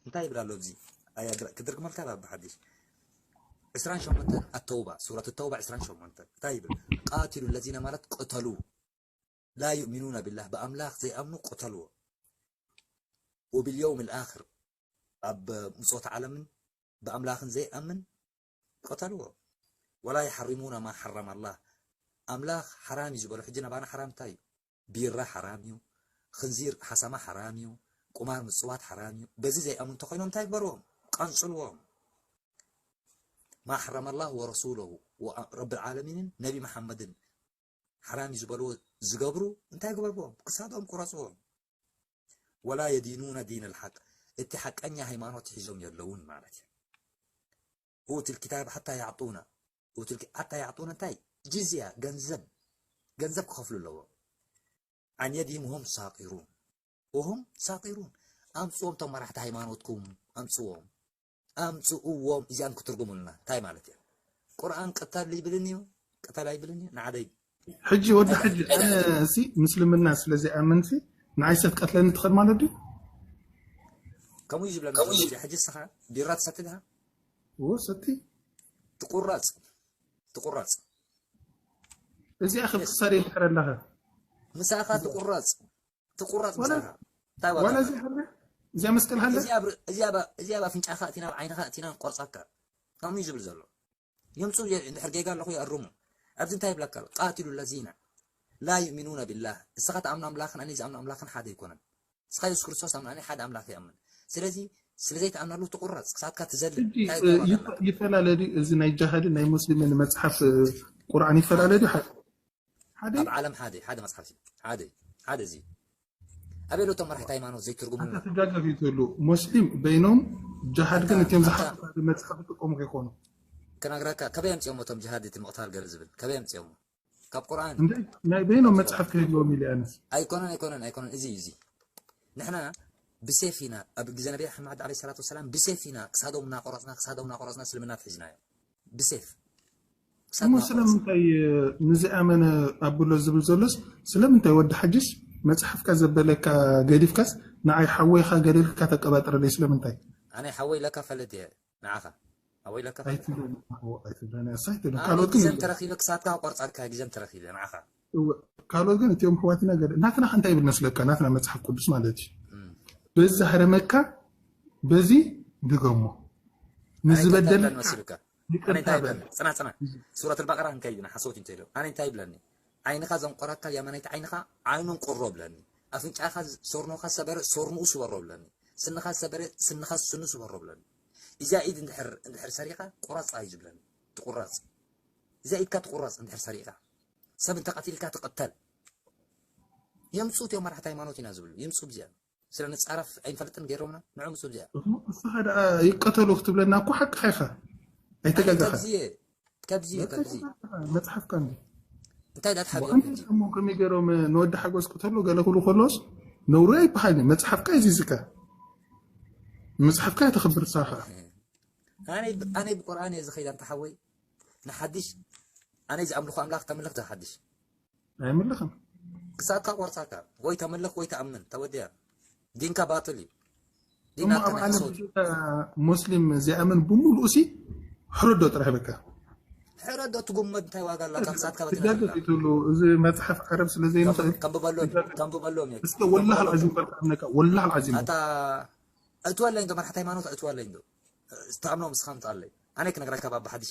እንታይ ይብል ኣሎ ኣብዚ? ኣያ ድረ-፣ ክድርግመልካ ባ ብሓድሽ። ዕስራን ሸሞንተን ኣተውባ፣ ሱረት ተውባ ዕስራን ሸሞንተን። እንታይ ይብል? ቃትሉ ለዚነ ማለት ቅተሉ። ላ ዩእሚኑነ ቢላህ፣ ብኣምላኽ ዘይኣምኑ ቅተልዎ። ወቢልየውም ልኣኽር፣ ኣብ ምጽኦት ዓለምን ብኣምላኽን ዘይኣምን ቅተልዎ። ወላ ይሓሪሙነ ማ ሓረመ ኣላህ፣ ኣምላኽ ሓራም እዩ ዝበሎ። ሕጂ ናባና ሓራም እንታይ እዩ? ቢራ ሓራም እዩ፣ ኽንዚር ሓሳማ ሓራም እዩ፣ ቁማር ምጽዋት ሓራም እዩ። በዚ ዘይኣምኑ እንተኾይኖም እንታይ ግበርዎም? ቀንጽልዎም። ማ ሓረመ ኣላህ ወረሱለሁ፣ ወ-፣ ረብል ዓለሚንን ነቢ መሓመድን ሓራም እዩ ዝበልዎ ዝገብሩ እንታይ ግበርዎም? ክሳዶም ቁረጽዎም። ወላ የዲኑነ ዲን ልሓቅ፣ እቲ ሓቀኛ ሃይማኖት ሒዞም የለውን ማለት እዩ። ኡቱል ኪታብ ሓታ ያዕጡና፣ ኡቱል ኪ-፣ ሓታ ያዕጡና እንታይ? ጅዝያ፣ ገንዘብ፣ ገንዘብ ክኸፍሉ ኣለዎም። ዓን የዲሂም ወሁም ሳቂሩን፣ ወሁም ሳቂሩን። ኣምጽዎም፣ እቶም መራሕቲ ሃይማኖትኩም ኣምጽዎም፣ ኣምጽእዎም። እዚኣን ክትርጉሙልና እንታይ ማለት እዩ? ቁርኣን ቅተል ይብልን እዩ፣ ቅተል ኣይብልን እዩ። ንዓደይ ሕጂ ወዲ ሕጂ ኣነ እሲ ምስልምና ስለ ዘይኣምንሲ ንዓይ ሰብ ቀትለኒ ትኽእል ማለት ድዩ? ከምኡ እዩ ዝብለና ዘሎ። እዚ ሕጂ እስኻ ቢራ ትሰቲ ዲኻ? እዎ ሰቲ። ትቁረጽ፣ ትቁረጽ። እዚኣ ኸብ ክሳድ የድሕረ ኣለኸ? ምሳኻ ትቁረጽ፣ ትቁረጽ ዋላ ምሳኻ። እንታይ ዋላ ዋላ እዚኣ ሃለ? እዚኣ መስቀል ሃለ? እዚኣ ብ-፣ እዚኣ ብ-፣ እዚኣ ብ ኣፍንጫኻ እቲና፣ ብ ዓይንኻ እቲና ንቆርጻካ። ከምኡ እዩ ዝብል ዘሎ። የምጽኡ የ-፣ እንድሕር ጌጋ ኣለኹ ይኣርሙ። ኣብዚ እንታይ ይብለካ ኣሎ? ቃትሉ ለዚነ ላ ዩእሚኑነ ቢላህ። እስኻ ትኣምኖ ኣምላኽን ኣነ ዝኣምኖ ኣምላኽን ሓደ ኣይኮነን። እስኻ የሱስ ክርስቶስ ኣምና፣ ኣነ ሓደ ኣምላኽ ይኣምን። ስለዚ ስለ ዘይትኣምነሉ ትቁረጽ፣ ክሳድካ ትዘልል። ሕጂ፣ እንታይ እ፣ ይገብረና? ይፈ-፣ ይፈላለ ድዩ እዚ ናይ ጃሃድን ናይ ሙስሊምን መጽሓፍ፣ እ፣ ቁርኣን ይፈላለ ድዩ? ሓደ ሓደ? ኣብ ዓለም ሓደ፣ ሓደ መጽሓፍ እዩ። ሓደ፣ ሓደ እዚ። ኣበይ ኣለዉ እቶም መራሕቲ ሃይማኖት ዘይትርጉምልና? ኣንተ ትጋገፍ እዩ ትብሉ። ሙስሊም በይኖም ጃሃድ ግን ኣንታ፣ እቲኦም ኣንታ ዝሓቱ መጽሓፍ ይጥቀሙ ከይኮኑ። ክነግረካ፣ ከበይ ኣምጺኦሞ እቶም ጅሃድ እቲ ምቕታል ገለ ዝብል? ከበይ ኣምጺኦሞ? ካብ ቁርኣን። እንደ ናይ በይኖም መጽሓፍ ክህልዎም ኢለ ኣነስ። ኣይኮነን፣ ኣይኮነን፣ ኣይኮነን። እዚ እዩ፣ እዚ። ንሕና ብሴፍ ኢና፣ ኣብ ግዜ ነቢ መሓመድ ዓለይሂ ሰላቱ ወሰላም ብሴፍ ኢና ክሳዶም እናቆረጽና፣ ክሳዶም እናቆረጽና እስልምና ኣትሒዝናዮ። ብሴፍ። ክሳብ እሞ ናቆረጽ። ስለምንታይ ንዝኣመነ ኣብሎ ዝብል ዘሎስ፣ ስለምንታይ ወዲ ሓጅስ መጽሓፍካ ዘበለካ ገዲፍካስ ንዓይ ሓወይኻ ገለ ኢልካ ተቀባጥረለይ ስለምንታይ? ኣነ ሓወይ ኢለካ ፈልጥ እየ ንዓኻ። ሓወይ ኢለካ ፈልጥ። ኣይትብለኒ፣ ኣዎ፣ ኣይትብለኒ፣ እሳ ኣይትብለኒ። ኣነ ካልኦት ግን ግዜ ይብለኒ። እንተረኺበ ክሳድካ ቆርጻልካ ግዜ እንተረኺበ ንዓኻ። እወ፣ ካልኦት ግን እቲኦም ኣሕዋትና ገለ፣ ናትና ከ እንታይ ይብል መስለካ? ናትና መጽሓፍ ቅዱስ ማለት እዩ። እም። በዚ ዝሃረመካ በዚ ድገሞ። ኣነ እንታይ ንዝበደለካ ይብለኒ መሲልካ? ይቅርታ ኣነ እንታይ በል። ይብለኒ? ጽና፣ ጽና። ሱረት ኣልበቀራ እንከይድና ሓሰውቲ እንተይሎ። ኣነ እንታይ ይብለኒ? ዓይንኻ ዘንቆረካ የማናይቲ ዓይንኻ ዓይኑ እንቁሮ ብለኒ። ኣፍንጫኻ ዝ-፣ ሶርኖኻ ሰበረ ሶርንኡ ስበሮ ብለኒ። ስንኻ ሰበረ ስንኻ ስኑ ስበሮ ብለኒ። እዛ ኢድ እንድሕር፣ እንድሕር ሰሪቓ ቁረጻ እዩ ዝብለኒ። ትቁረጽ። እዛ ኢድካ ትቁረጽ እንድሕር ሰሪቓ። ሰብ እንተቐቲልካ ትቕተል። የምጽኡ እቲኦም መራሕቲ ሃይማኖት ኢና ዝብሉ። ይምጽኡ ብዚኣ። ስለ ንጻረፍ ኣይንፈልጥን ገይሮምና። ንዑ ምጽኡ ብዚኣ። እሞ እስኻ ደኣ ይቀተሉ ክትብለና እኮ ሓቅኻ ኢኻ። ኣነ ኣይተጋገኻ። ከብዚ እየ። ከብዚ እየ፣ ከብዚ። መጽሓፍካ እንዲ። እንታይ ዳት ሓቢኦም ኣንተ እንጂ? እሞ ከመይ ገይሮም ንወዲ ሓጎስ ቅተሎ ገለ ክብሉ ከሎስ ነውሪ ኣይበሃልን። መጽሓፍካ ይዚዝካ። መጽሓፍካ የተኽብር ሳኻ። ኣነ፣ ኣነ ብቁርኣን እየ ዝኸይድ ኣንታ ሓወይ። ንሓድሽ፣ ኣነ ዝኣምልኾ ኣምላኽ ተምልኽ ዝሓድሽ። ኣይምልኽን። ክሳድካ ቆርጻካ። ወይ ተምልኽ ወይ ተኣምን። ተወዲኣ። ዲንካ ባጥል እዩ። ዲና እሞ ኣብ ዓለም ተነሕሶት። ሙስሊም ዘይኣምን ብምሉኡ ሲ ሕረዶ ጥራሕ በቃ። ሕረዶ ትጉመድ እንታይ ዋጋ ኣለካ? ክሳድካ በትነካ። ትጋገጥ ይትብሉ፣ እዚ መጽሓፍ ዓረብ ስለ ዘይንኽእል። ከም-፣ ከንብበሎም፣ ከንብበሎም እየ። እስከ ወላህ ከንብበሎም። ኣልዓዚም በልካ እምነካ፣ ወላህ ኣልዓዚም። ኣታ እትወለኝ ዶ መራሕቲ ሃይማኖት እትወለኝ ዶ? ዝተኣምኖ ምስኻ ምጻለይ። ኣነ ክነግረካ ባባ ሓድሽ